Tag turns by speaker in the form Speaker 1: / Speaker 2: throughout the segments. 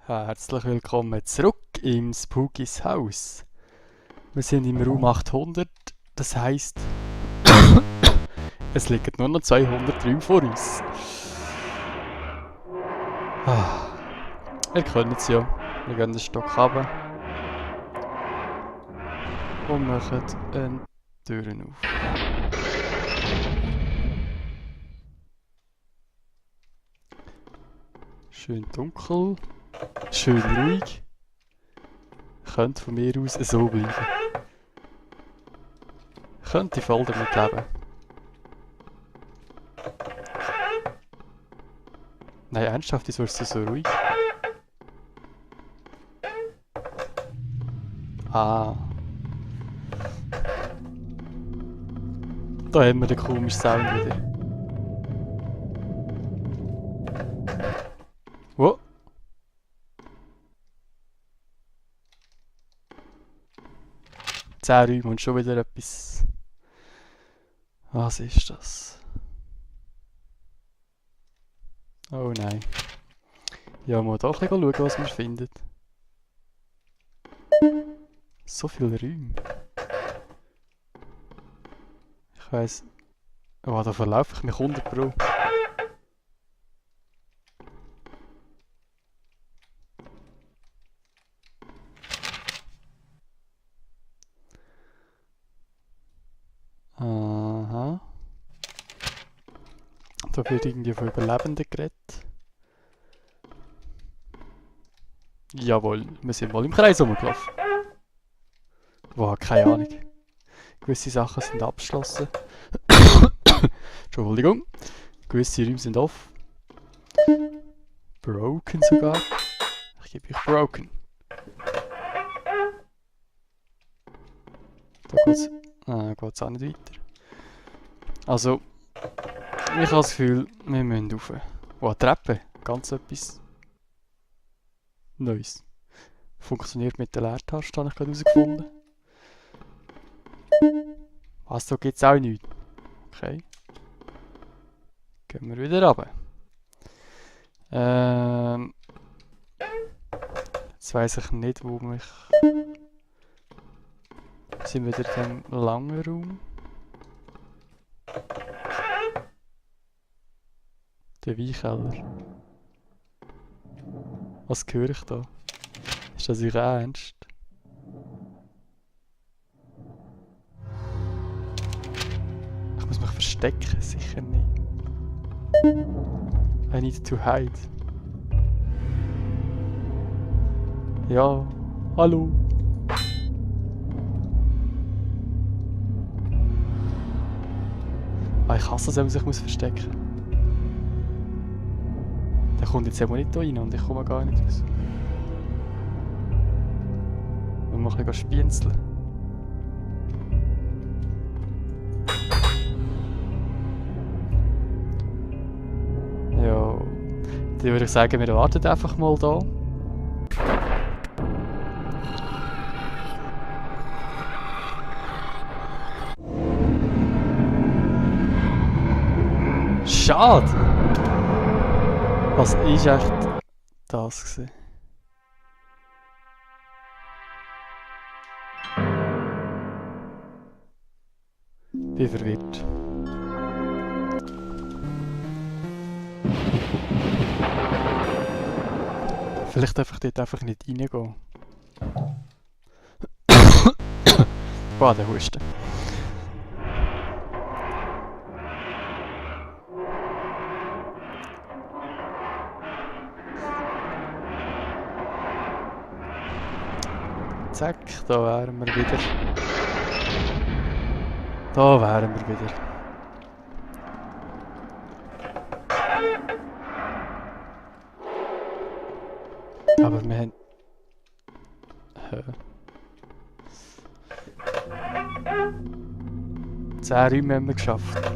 Speaker 1: Herzlich willkommen zurück im Spookys Haus. Wir sind im Raum 800, das heisst, es liegen nur noch 200 Räume vor uns. Wir können es ja. Wir gehen den Stock runter und machen eine Tür auf. Schön dunkel, schön ruhig. Könnte von mir aus so bleiben. Könnte voll damit leben. Nein, ernsthaft, wieso ist es so ruhig? Ah. Da haben wir den komischen Sound wieder. Wo? Zehn Räume und schon wieder etwas. Was ist das? Oh nein. Ja, mal doch ein bisschen schauen, was wir finden. So viele Räume. Ich weiss. Oh, da verlaufe ich mich 100 Pro. Aha. Da wird irgendwie von Überlebenden geredet. Jawohl, wir sind mal im Kreis rumgelaufen. Wow, keine Ahnung. Gewisse Sachen sind abgeschlossen. Entschuldigung. Gewisse Räume sind off. Broken sogar. Ich gebe euch broken. Da geht's auch nicht weiter. Also, ich habe das Gefühl, wir müssen rauf. Oh, Treppe. Ganz etwas Neues. Funktioniert mit der Leertaste, habe ich gerade herausgefunden. Was, da gibt es auch nichts. Okay. Gehen wir wieder runter. Jetzt weiss ich nicht, wo mich... Sind wir wieder in dem langen Raum? Der Weinkeller. Was höre ich da? Ist das euch ernst? Ich muss mich verstecken, sicher nicht. I need to hide. Ja, hallo. Ah, ich hasse es, wenn man sich verstecken muss. Der kommt jetzt eben nicht hier rein und ich komme gar nicht raus. Wir müssen ein bisschen spienzeln. Ja, dann würde ich sagen, wir warten einfach mal da. Schade! Was ist echt das gewesen? Bin verwirrt. Vielleicht darf ich dort einfach nicht reingehen. Boah, der Husten. Zack, da wären wir wieder. Da wären wir wieder. Aber wir haben... 10 Räume haben wir geschafft.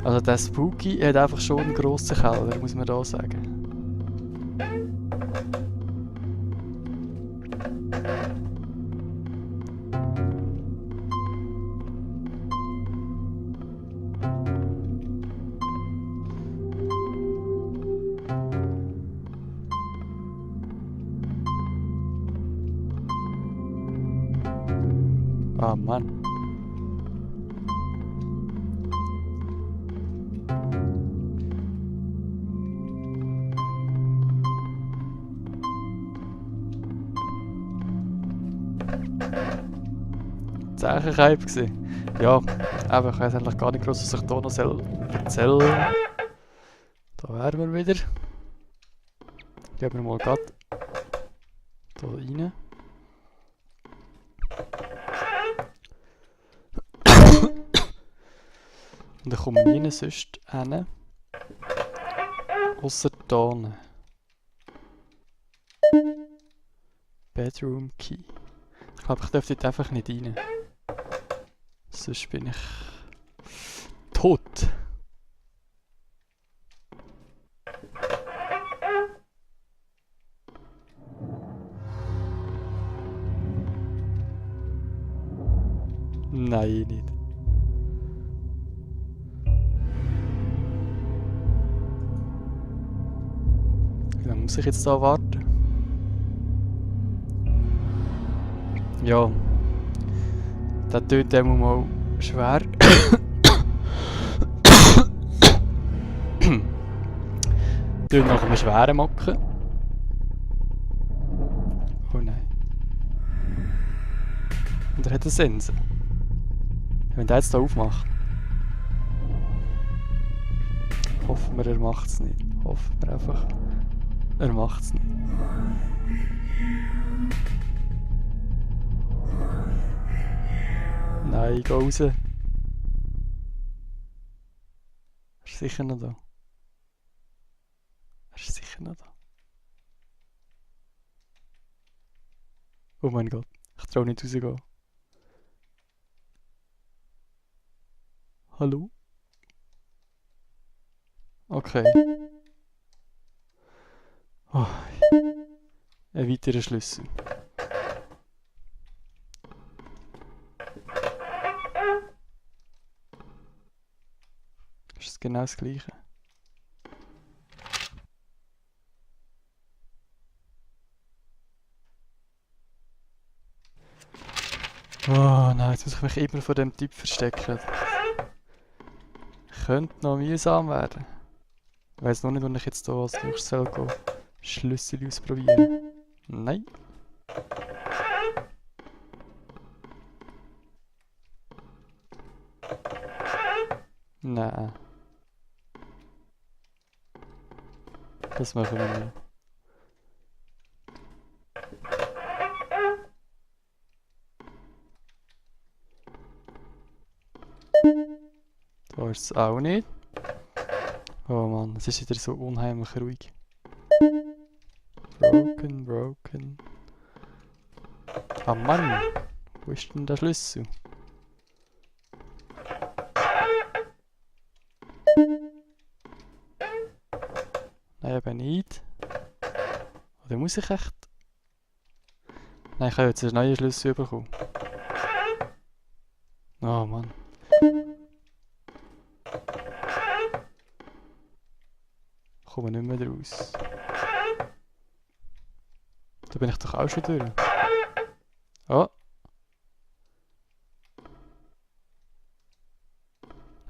Speaker 1: Also der Spooky hat einfach schon einen grossen Keller, muss man da sagen. Ah, Mann. Zeichenkeib gewesen. Ja, aber ich weiß eigentlich gar nicht groß, was ich hier noch erzählen soll. Da wären wir wieder. Gehen wir mal gerade hier rein. Und dann kommen wir nie sonst hin. Ausser hier. Bedroom Key. Ich glaube, ich darf dort einfach nicht rein. Sonst bin ich tot. Nein, nicht. Wie lange muss ich jetzt da warten? Ja. Das tönt immer mal schwer. Tönt nach einem schweren Mocken. Oh nein. Und er hat eine Sense. Wenn der jetzt hier aufmacht. Hoffen wir, er macht es nicht. Hoffen wir einfach, er macht es nicht. Nein, geh raus. Er ist sicher noch da. Er ist sicher noch da. Oh mein Gott, ich traue nicht rausgehen. Hallo? Okay. Oh. Ein weiterer Schlüssel. Ist das genau das Gleiche? Oh nein, jetzt muss ich mich immer vor dem Typ verstecken. Könnte noch mühsam werden. Ich weiss noch nicht, wo ich jetzt hier als nächstes soll gehen. Schlüssel ausprobieren. Nein. Nein. Das machen wir nicht. Da ist es auch nicht. Oh Mann, es ist wieder so unheimlich ruhig. Broken. Ah Mann, wo ist denn der Schlüssel? Nein, eben nicht. Oder muss ich echt? Nein, ich habe jetzt einen neuen Schlüssel bekommen. Oh Mann. Ich komme nicht mehr raus. Da bin ich doch auch schon durch. Oh.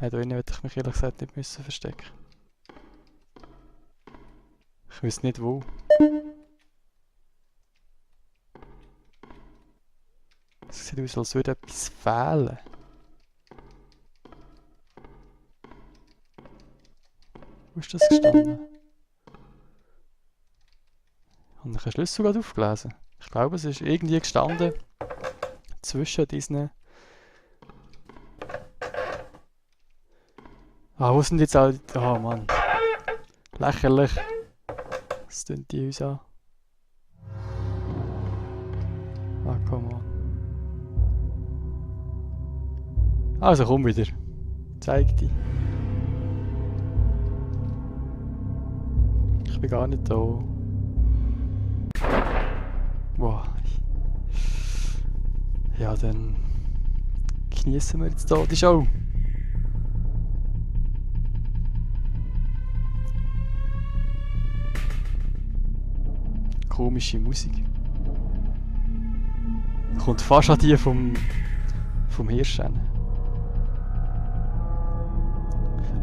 Speaker 1: Nein, da innen hätte ich mich ehrlich gesagt nicht müssen verstecken. Ich weiß nicht wo. Es sieht aus, als würde etwas fehlen. Wo ist das gestanden? Habe ich einen Schlüssel gerade aufgelesen? Ich glaube, es ist irgendwie gestanden zwischen diesen. Ah, wo sind jetzt alle? Oh Mann. Lächerlich. Was tun die uns an? Ah, komm on. Also komm wieder. Zeig dich. Ich bin gar nicht da. Wow. Ja, dann genießen wir jetzt hier die Show. Komische Musik. Kommt fast an die vom Vom Hirsch hin.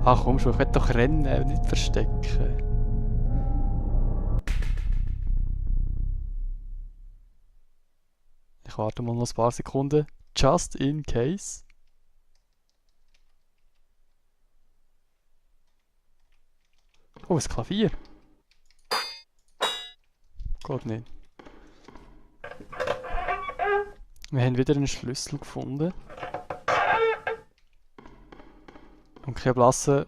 Speaker 1: Ach komm schon, ich will doch rennen, nicht verstecken. Ich warte mal noch ein paar Sekunden. Just in case. Oh, ein Klavier. Geht nicht. Wir haben wieder einen Schlüssel gefunden. Und keine Blasse,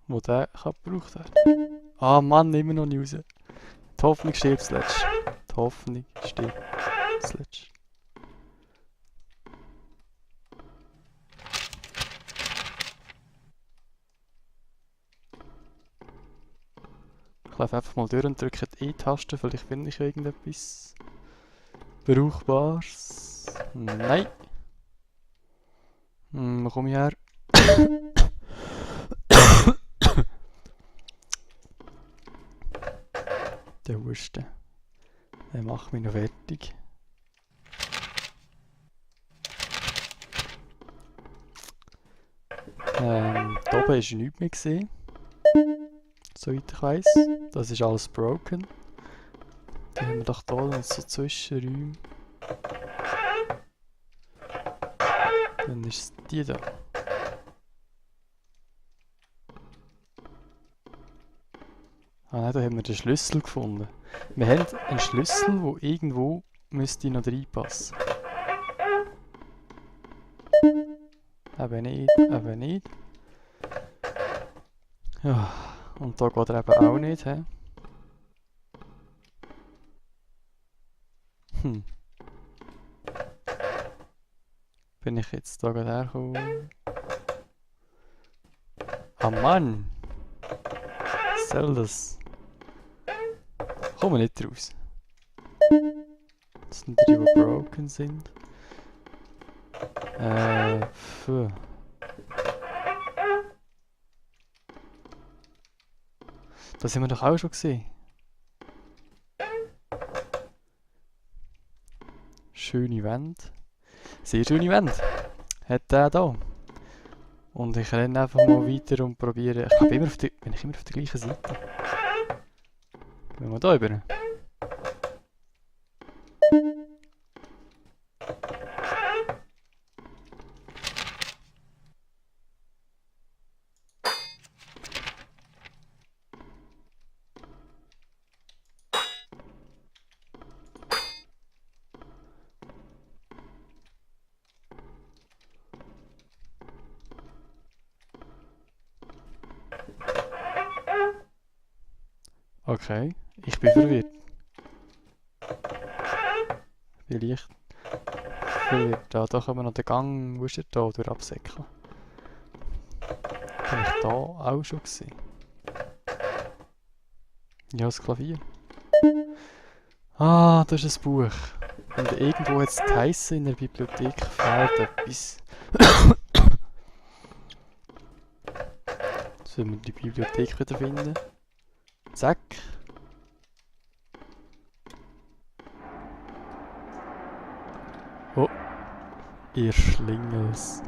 Speaker 1: wo der gebraucht werden. Ah Mann, immer noch nicht raus. Die Hoffnung stirbt zuletzt. Die Hoffnung stirbt zuletzt. Ich laufe einfach mal durch und drücke die E-Taste, vielleicht finde ich irgendetwas Brauchbares. Nein. Wo komme ich her? Der Husten. Der macht mich noch fertig. Da oben ist nichts mehr gesehen. Soweit ich weiss. Das ist alles broken. Dann haben wir doch hier noch so Zwischenräume. Dann ist es die da. Ah nein, da haben wir den Schlüssel gefunden. Wir haben einen Schlüssel, der irgendwo müsste noch reinpassen. Eben nicht, eben nicht. Ja, und da geht er eben auch nicht, hä? Bin ich jetzt da gerade hergekommen? Ah Mann! Was soll das? Kommen wir nicht raus. Das sind die, die broken sind. Pfuh. Das haben wir doch auch schon gesehen. Schöne Wände. Sehr schöne Wände. Hat der da. Und ich renne einfach mal weiter und probiere. Ich glaube, bin ich immer auf der gleichen Seite. Gehen wir da rüber. Okay, ich bin verwirrt. Vielleicht verwirrt. Da können wir noch den Gang, wo ist der da, durch absäckeln. Bin ich da auch schon gesehen? Ja, das Klavier. Ah, das ist ein Buch. Und irgendwo hat es geheissen, in der Bibliothek fehlt etwas. Jetzt müssen wir die Bibliothek wieder finden. Zack. Oh, ihr Schlingels.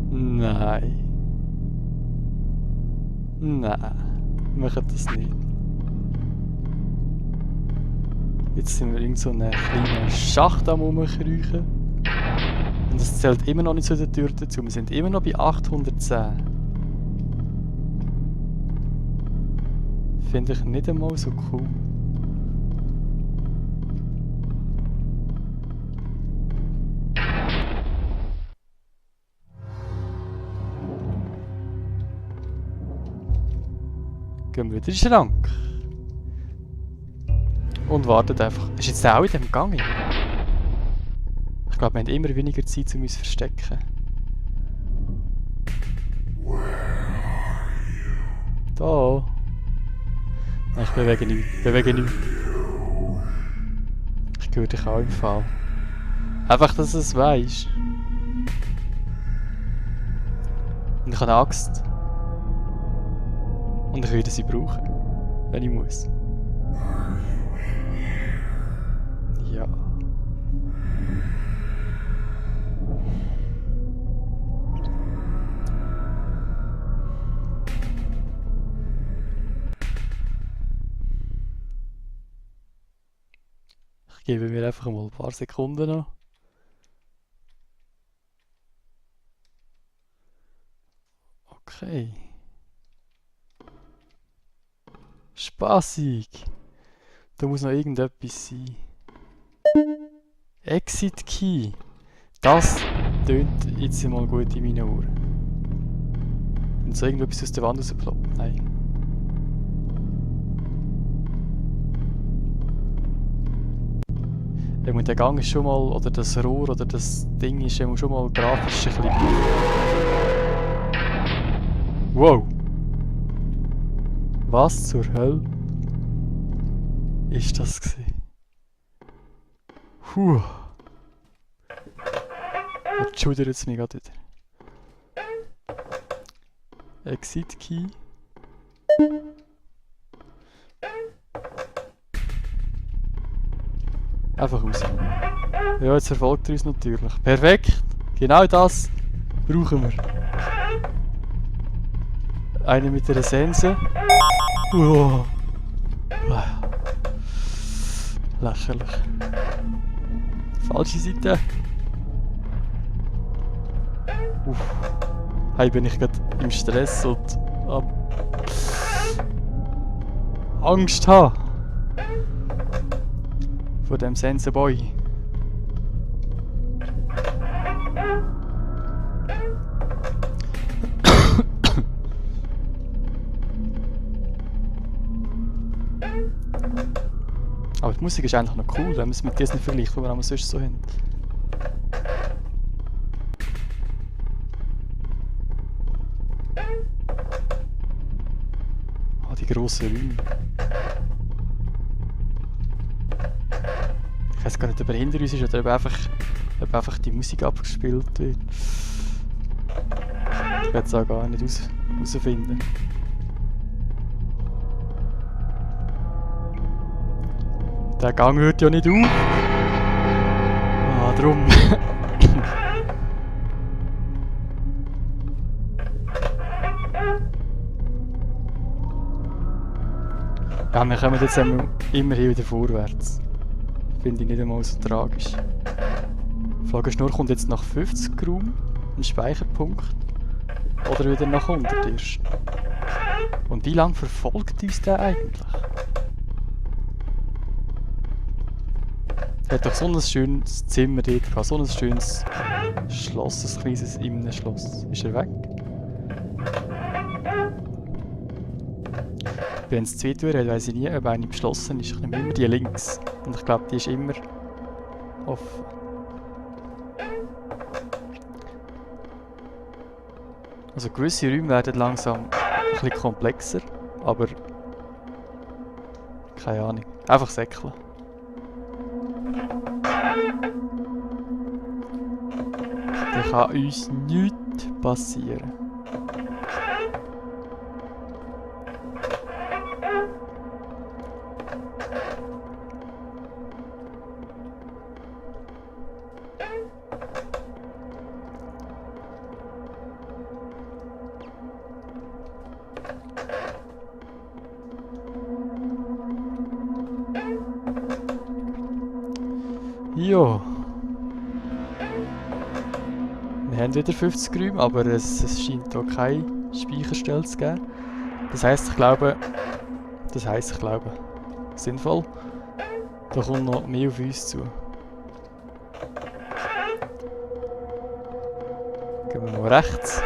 Speaker 1: Nein. Nein, macht das nicht. Jetzt sind wir in so einem kleinen Schacht am Rumkriechen. Und es zählt immer noch nicht zu der Tür dazu. Wir sind immer noch bei 810. Finde ich nicht einmal so cool. Gehen wir wieder in den Schrank. Und warten einfach. Ist jetzt der auch in dem Gang? Ich glaube, wir haben immer weniger Zeit, um uns zu verstecken. Da. Ich bewege nichts. Ich höre dich auch im Fall. Einfach, dass du es weisst. Und ich habe eine Axt. Und ich würde sie brauchen, wenn ich muss. Ja. gebe mir einfach mal ein paar Sekunden noch. Okay. Spaßig. Da muss noch irgendetwas sein. Exit Key. Das tönt jetzt mal gut in meinen Ohren. Wenn so irgendetwas aus der Wand rausploppt. Nein. Und der Gang ist schon mal, oder das Rohr oder das Ding ist schon mal grafisch ein bisschen... Wow! Was zur Hölle ist das gewesen? Puh! Jetzt schudert es mich gerade wieder. Exit Key. Einfach raus. Ja, jetzt verfolgt er uns natürlich. Perfekt! Genau das brauchen wir. Eine mit einer Sense. Wow. Lächerlich. Falsche Seite. Hey, bin ich gerade im Stress und Angst habe. Vor dem Sense Boy. Aber die Musik ist eigentlich noch cool, wenn man es mit diesen vergleicht, die wir auch sonst so haben. Ah, die grossen Räume. Ich weiß gar nicht, ob er hinter uns ist oder ob einfach die Musik abgespielt wird. Ich werde es auch gar nicht herausfinden. Der Gang hört ja nicht auf. Ah, drum. Ja, wir kommen jetzt immerhin wieder vorwärts. Finde ich nicht einmal so tragisch. Die Frage ist nur, kommt jetzt nach 50 Raum ein Speicherpunkt? Oder wieder nach 100 erst? Und wie lange verfolgt uns der eigentlich? Er hat doch so ein schönes Zimmer dort gehabt, so ein schönes Schloss, ein kleines Innenschloss. Ist er weg? Wenn es zwei Türen hat, weiss ich nie, ob eine beschlossen ist. Ich nehme immer die links. Und ich glaube, die ist immer offen. Also gewisse Räume werden langsam ein bisschen komplexer, aber keine Ahnung. Einfach säckeln. Da kann uns nichts passieren. Ja. Wir haben wieder 50 Räume, aber es scheint hier keine Speicherstelle zu geben. Das heisst, ich glaube, sinnvoll, da kommt noch mehr auf uns zu. Gehen wir mal rechts.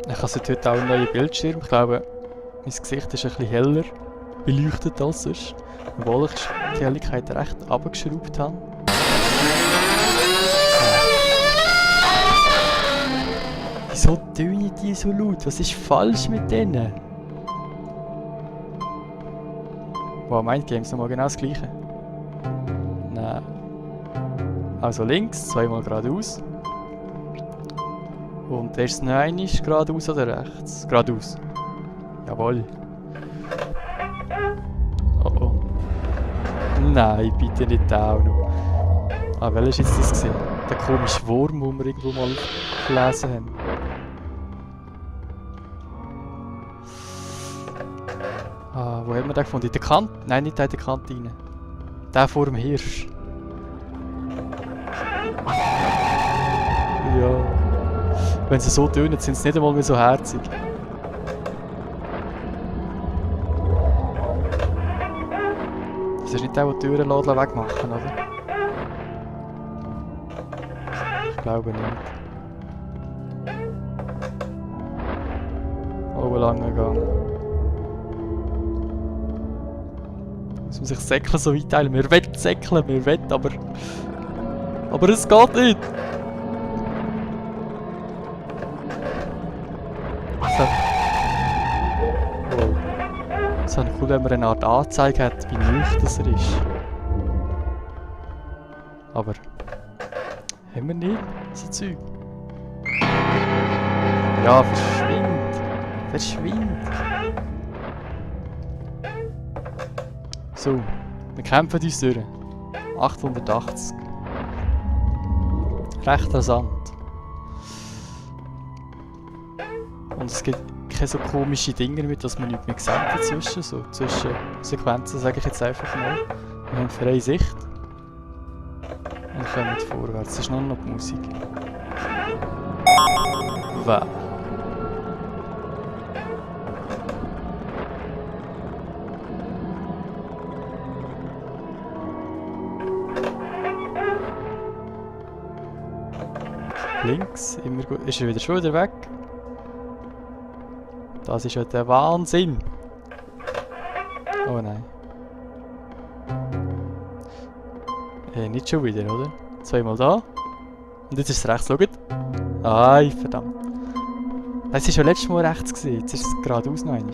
Speaker 1: Ich habe seit heute auch einen neuen Bildschirm. Ich glaube, mein Gesicht ist ein bisschen heller beleuchtet als sonst. Obwohl ich die Helligkeit recht runtergeschraubt habe. Wieso tönen die so laut? Was ist falsch mit denen? Wow, Mindgames nochmal genau das gleiche. Nein. Also links, zweimal geradeaus. Und erst noch einmal geradeaus oder rechts? Geradeaus. Jawohl. Oh oh. Nein, bitte nicht da auch noch. Ah, welches ist jetzt das gesehen? Der komische Wurm, den wir irgendwo mal gelesen haben. haben wir den gefunden? In der Kantine? Nein, nicht in der Kantine. Der vor dem Hirsch. Ja. Wenn sie so tönen, sind sie nicht einmal mehr so herzig. Das ist nicht der, der die Türen wegmachen, oder? Ich glaube nicht. Oh, langer Gang. Muss man sich das Säckchen so einteilen. Wir wollen säckeln, wir wollen, aber es geht nicht! Es wäre cool, wenn man eine Art Anzeige hat, wie nüchtern das er ist. Aber haben wir nicht so Zeug? Ja, verschwind! Verschwind! So, wir kämpfen uns durch. 880. Recht rasant. Und es gibt keine so komische Dinge mit, dass man nichts mehr sieht dazwischen. So zwischen Sequenzen sage ich jetzt einfach mal. Wir haben freie Sicht. Und kommen vorwärts. Es ist nur noch die Musik. Wow. Links, immer gut. Ist er schon wieder weg? Das ist ja der Wahnsinn! Oh nein. Nicht schon wieder, oder? Zweimal da. Und jetzt ist es rechts, schaut. Ai, verdammt. Es war schon letztes Mal rechts gewesen. Jetzt ist es geradeaus noch einmal.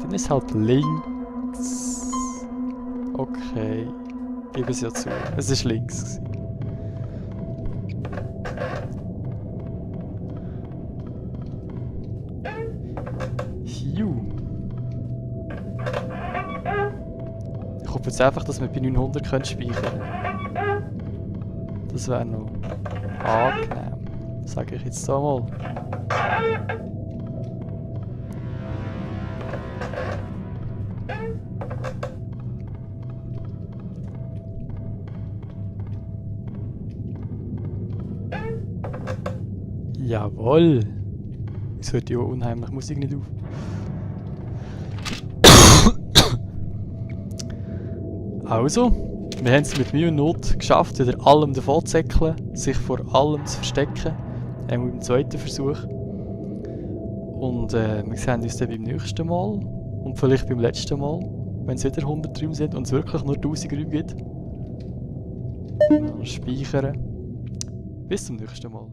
Speaker 1: Dann ist es halt links. Okay. Gib es ja zu. Es war links gewesen. Ich hoffe jetzt einfach, dass wir bei 900 speichern können. Das wäre noch angenehm. Sage ich jetzt so mal. Jawohl! Es hört ja unheimlich Musik nicht auf. Also, wir haben es mit Mühe und Not geschafft, wieder allem davon zu säckeln, sich vor allem zu verstecken. Einmal beim zweiten Versuch. Und wir sehen uns dann beim nächsten Mal. Und vielleicht beim letzten Mal, wenn es wieder 100 Räume sind und es wirklich nur 1000 Räume gibt. Speichern. Bis zum nächsten Mal.